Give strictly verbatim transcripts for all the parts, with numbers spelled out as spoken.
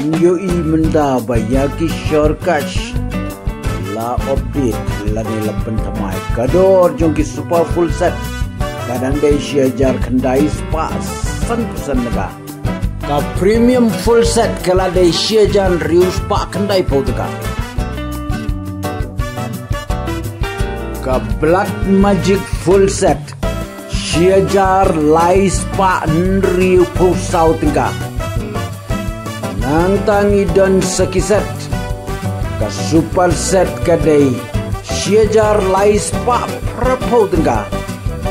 Ïohi mynta ba ïa ki shortcut la update lane la pynthymmai. Ka dor jong ki super full set ka dang dei shi hajar khyndai spah sanphew san tyngka. Ka premium full set ka la dei shi hajar hynriew spah khyndaiphew tyngka. Ka Black Magic full set shi hajar lai spah hynriewphew saw tyngka. Nangta ngi don sa ki set. Ka super set ka dei shi hajar lai spah phraphew tyngka.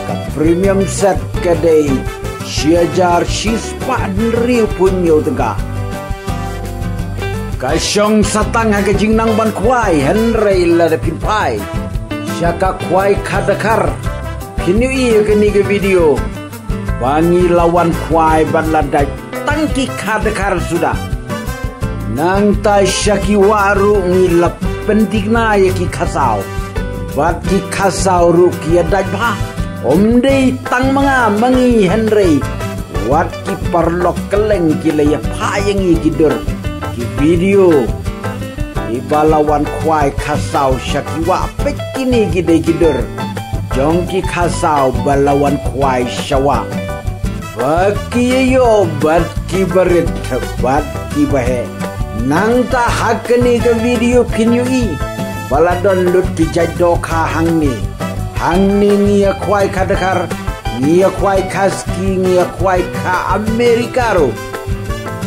Ka premium set ka dei shi hajar shi spah hynriewphew hynñiew tyngka. Ka shong sa tang ha ka jingnang ban khwai, hynrei lada phin phai sha ka khwai kha dkhar, phin ïohi ïa kane ka video ba ngi la wan khwai bad la dait tang ki kha dkhar suda. Nangta sha ki wah ruh ngi la pynthikna ïa ki kha saw, bad ki kha saw ruh ki ïa dait bha. Ym dei tang ma nga ma ngi, hynrei wat ki paralok kylleng ki la ïa phah ïa ngi ki dur, ki video, kiba la wan khwai kha saw sha ki wah. Peit, kine ki dei ki dur jong ki kha saw ba la wan khwai sha wah. Ba ki ïa ïoh bad kiba rit bad kiba heh. Nangta ha kane ka video phin ïohi ba la don lut ki jait dohkha hangne. Hangne ngi ïa khwai kha dkhar, ngi ïa khwai kha ski, ngi ïa khwai kha America ruh.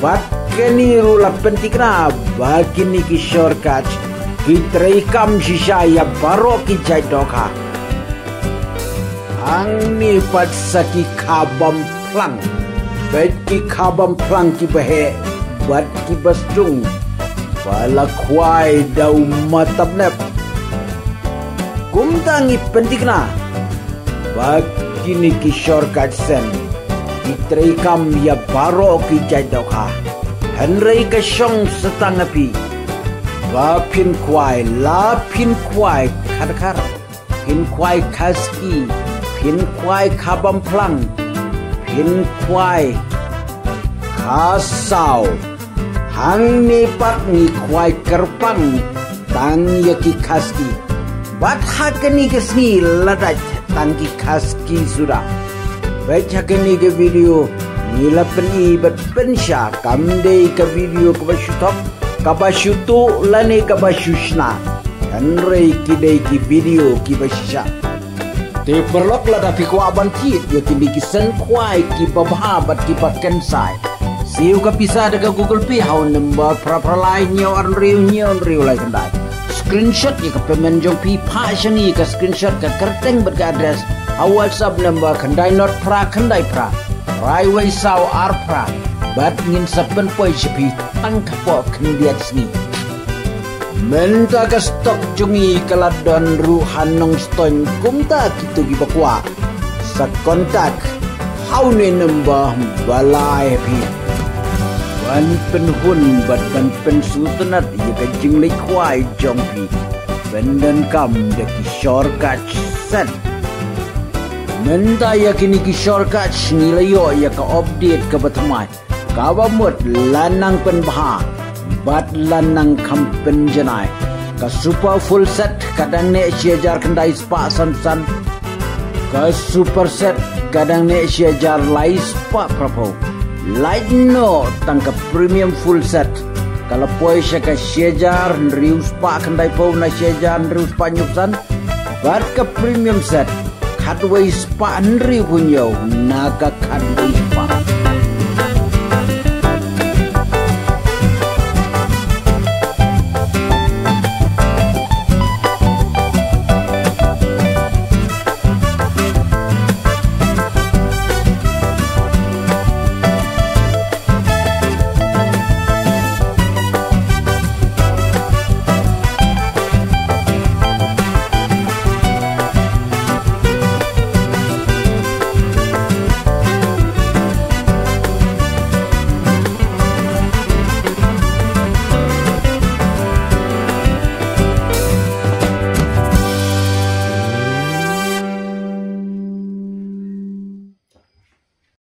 Bad kane ruh la pynthikna ba kine ki shortcut ki treikam shisha ïa baroh ki jait dohkha. Hangne pat sa ki kha bam phlang. Peit, ki kha bam phlang kiba heh bad kiba stung ba la khwai da u matap nep. Kumta ngi pynthikna ba kine ki shortcut sen ki treikam ïa baroh ki jait dohkha. Hynrei ka shong sa tang ha phi ba phin khwai, la phin khwai kha dkhar, phin khwai kha ski, phin khwai kha bam phlang, phin khwai kha saw. Hangne pat ngi khwai kyrpang tang ïa ki kha ski. Bad ha kane ka sngi la dait tang ki kha ski suda. Peit, ha kane ka video ngi la pyni bad pynshai, kam dei ka video kaba shu thok, kaba shu tuh lane kaba shu shna. Hynrei ki dei ki video kiba shisha. Te paralok, lada phi kwah ban thied ïa kine ki sen khwai kiba bha bad kiba kynsai, siew ka pisa da ka Google Pay ha u number phra phra lai hynñiew ar hynriew hynñiew hynriew lai khyndai. Screenshot ïa ka payment jong phi, phah sha ngi ka screenshot, ka kyrteng bad ka address ha WhatsApp number khyndai not phra khyndai phra, phra wei saw ar phra. Bad ngin sa pynpoi sha phi tang hapoh khyndiat sngi. Mynta ka stock jong ngi ka la don ruh ha Nongstoiñ, kumta kito kiba kwah sa contact ha une number ba la ai ha phi ban pynhun bad ban pynsngewtynnat ïa ka jingleit khwai jong phi. Pyndonkam da ki shortcut set. Mynta ïa kine ki shortcut ngi la ïoh ïa ka update kaba thymmai, kaba mut la nang pynbha bad la nang kham pynjanai. Ka super full set ka dang neh shi hajar khyndai spah san san. Ka super set ka dang neh shi hajar lai spah phraphew. Lait noh tang ka premium full set, ka la poi sha ka shi hajar hynriew spah khyndaiphew na shi hajar hynriew spah hynñiewphew san. Bad ka premium set, khatwei spah hynriewphew hynñiew na ka khatwei